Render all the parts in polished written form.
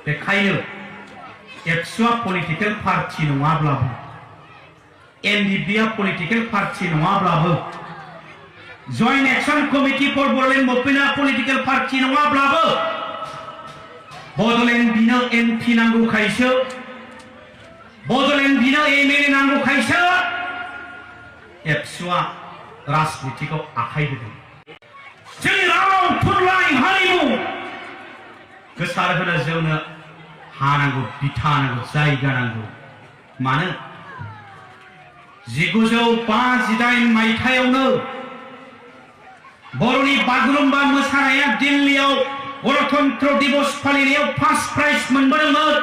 बेखायनो एबसुआ political party नङाब्लाबो एनडिपिआ पलिटिकल पार्टी नङाब्लाबो joint action committee for Bodoland मुभमेन्टआ पलिटिकल पार्टी नङाब्लाबो बडोलेण्ड बिनो एमपि नांगौखायसो बडोलेण्ड बिनो एमएलए नांगौखायसो एबसुआ राजनीतिखौ आखाइ होदों जोंनि राव थुनलाइ हारिमु गोसार होनो जोंनो हा नांगौ बिथा नांगौ जायगा नांगौ मानो 1958 मायथाइयावनो बर'नि बागुरुम्बा मोसानाया दिल्लीयाव गणतन्त्र दिवस फालिनायाव फार्स्ट प्राइज मोनबोदोंमोन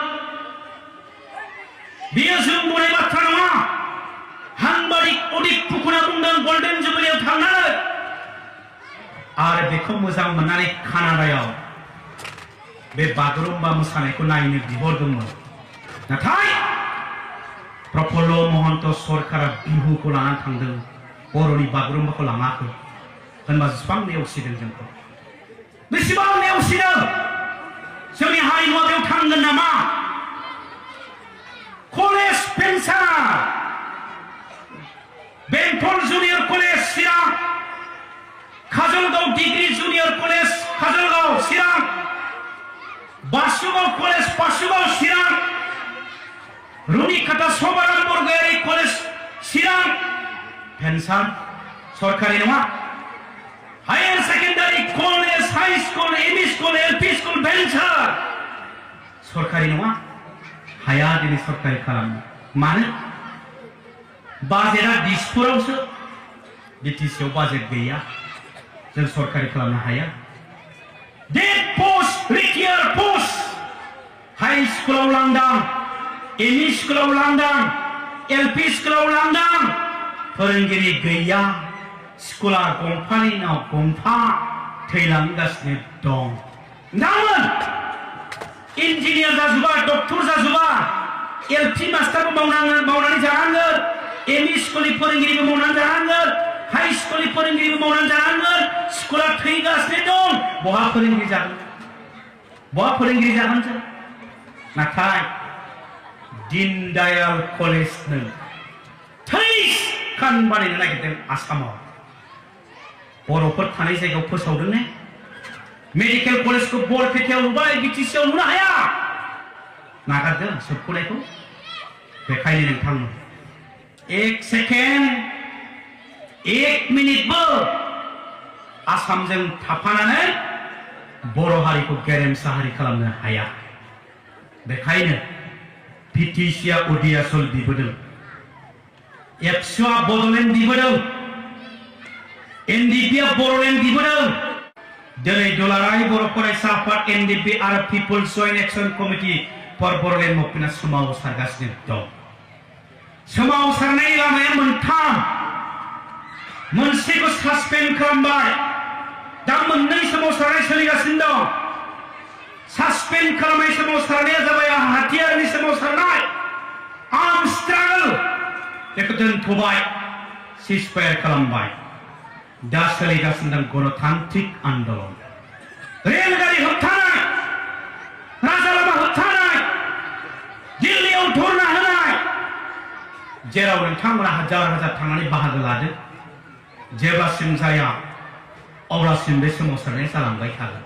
बेयो जों बुंनाय बाथ्रा नङा हांबारिक उदित फुकना बुंदों गल्डेन जुबिलियाव थांनानै आरो बेखौ मोजां मोननानै कानाडायाव बे बागुरुम्बा मोसानायखौ नायनो बिहरदोंमोन नाथाय प्रफुल्ल महन्त सरकारा बिहुखौ लानानै थांदों बर'नि बागुरुम्बाखौ लाङाखै होनबा जेसेबां नेवसिदों जोंखौ बेसेबां नेवसिदों जोंनि हारिमुआ बेयाव थांगोन नामा कलेज पेन्सनार बेंटल junior college Chirang Kajalgaon degree junior college Kajalgaon Chirang Basugaon college Basugaon Chirang Runikata Sabharam Borgoyary college Chirang pension सरकारि नङा higher secondary college high school ME school LP school pension सरकारि नङा हाया दिनै सरकारि खालामनो मानो बाजेटआ दिसपुरावसो बिटिसिआव बाजेट गैया जों सरकारि खालामनो हाया date post retire post high स्कुलाव लांदां एमइ स्कुलाव लांदां एलपि स्कुलाव लांदां फोरोंगिरि गैया स्कुला गंफानि उनाव गंफा थैलांगासिनो दं नामोन इन्जिनियार जाजोबा डक्टर जाजोबा एलपि मास्टारबो मावनानै जानांगोन एमइ स्कुलनि फोरोंगिरिबो मावनानै जानांगोन हाई स्कुलनि फोरोंगिरिबो मावनानै जानांगोन स्कुला थैगासिनो दं बहा फोरोंगिरि जागोन जों नाथाय दीनदयाल कलेजनो 23 खान बानायनो नागिरदों आसामाव बर'फोर थानाय जायगायाव फोसावदों ने मेडिकेल कलेजखौ बरपेटायाव लुबाय बिटिसिआव लुनो हाया नागारदों सोबख'नायखौ बेखायनो नोंथांमोन 1 सेकेन्ड 1 मिनिटबो आसामजों थाफानानै बर' हारिखौ गेरेमसा हारि खालामनो हाया बेखायनो बिटिसिआ उदियासल बिबोदों एबसुआ बड'लेण्ड बिबोदों एनडिपिआ बड'लेण्ड बिबोदों दिनै दुलाराय बर' फरायसा आफाद एनडिपि आरो people's joint action committee for Bodoland मुभमेन्टआ सोमावसारगासिनो दं सोमावसारनायनि लामाया मोनथाम मोनसेखौ सासपेन्ड खालामबाय दा मोननै सोमावसारनाय सोलिगासिनो दं सासपेन्ड खालामनाय सोमावसारनाया जाबाय हाथियारनि सोमावसारनाय आर्म स्ट्रागल बेखौ दोनथ'बाय सिजफायार खालामबाय दा सोलिगासिनो दं गणतान्त्रिक आन्दोलन रेलगारि होबथानाय राजा लामा होबथानाय दिल्लीयाव धरना होनाय जेराव नोंथांमोना हाजार हाजार थांनानै बाहागो लादो जेब्लासिम जाया अब्लासिम बे सोमावसारनाया जालांबाय थागोन